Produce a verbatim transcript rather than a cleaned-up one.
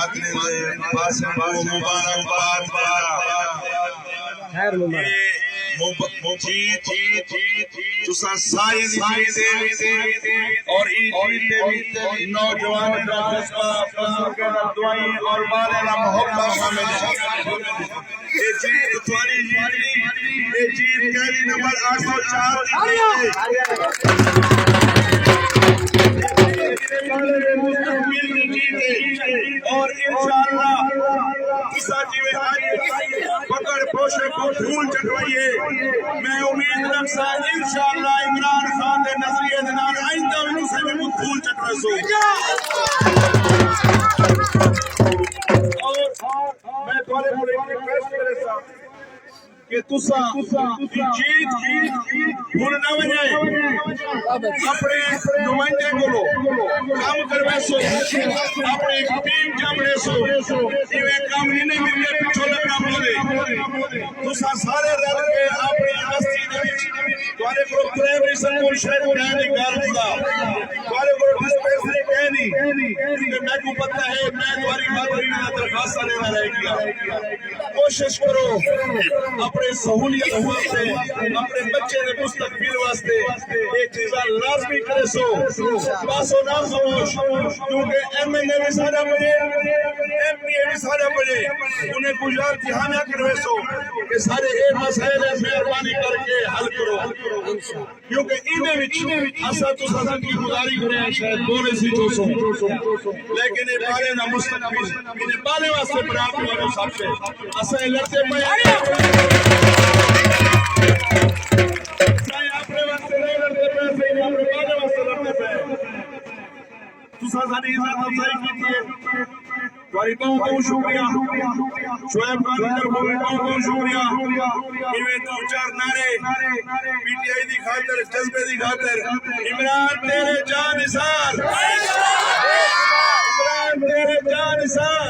آدمی دے پاسے کوں مبارکباد ݙینا۔ خیر مبارک۔ اے مب-، جیت تساں ساری دی جیت ہے اور ایں جیت دے وچ نوجوان دا جذبہ، بزرگاں دا دعائیں اور ٻالیں دا محبت شامل ہے۔ اے جیت تہاݙی جیت نی، اے جیت قیدی نمبر اٹھ سو چار دی جیت ہے۔ مستقبل دی جیت ہے۔ اور انشاءاللہ تساں جیویں اڄ پکڑ پوشے کوں دھول چٹوائی ہے، میں امید رکھساں انشاءاللہ عمران خان دے نظریے دے نال آئندہ وی تساں میکوں دھول چٹویسو۔ اور میں تہاݙے کول ایک ریکویسٹ کریساں کہ تساں جیت بھل نہ ونڄے، اپݨے نمائندے کولوں کم کرویسو، اپݨی ٹیم چا بݨیسو، ایویں کم انہیں ملے پچھوں لڳݨا پوندے۔ تساں سارے رل کے اپݨی بستی دے وچ، تہاݙے کول پرائمری سکول شاید کائے نی، غالب دا، تہاݙے کول ڈسپنسری کائے نی، کیونکہ میکوں پتہ ہے میں تہاݙی خاطر انہاں دا درخواستاں ݙیندا رہ ڳیا۔ کوشش کرو اپݨے سہولیت واسطے، اپݨے بچے دے مستقبل واسطے اے چیزاں لازمی کریسو۔ بس او نہ خاموش، کیونکہ ایم این اے وی ساݙا بݨے، ایم پی اے وی ساݙا بݨے، انہیں کوں یاد دہانیاں کرویسو کہ سارے اے مسائل ہیں، مہربانی کر کے حل کرو۔ کیونکہ ایندے وچ اساں تساں زندگی گزاری کھڑے ہیں، شاید بولے سی جو سو، لیکن اے ٻالیں دا مستقبل، ایں ٻالیں واسطے برات والوں سب سے اساں اے لڑدے پئے ہیں۔ اساں اے اپݨے واسطے نہیں لڑدے پئے، اساں اے اپݨے ٻالیں واسطے لڑدے پئے ہیں۔ تساں ساݙی عزت افزائی کیتی ہے، تہاݙی ٻہوں ٻہوں شکریہ۔ شعیب خان دی طرفوں وی ٻہوں ٻہوں شکریہ۔ ایویں ݙو چار نعرے پی ٹی آئی دی خاطر، جذبے دی خاطر۔ عمران تیرے جاں نثار، عمران تیرے جاں نثار۔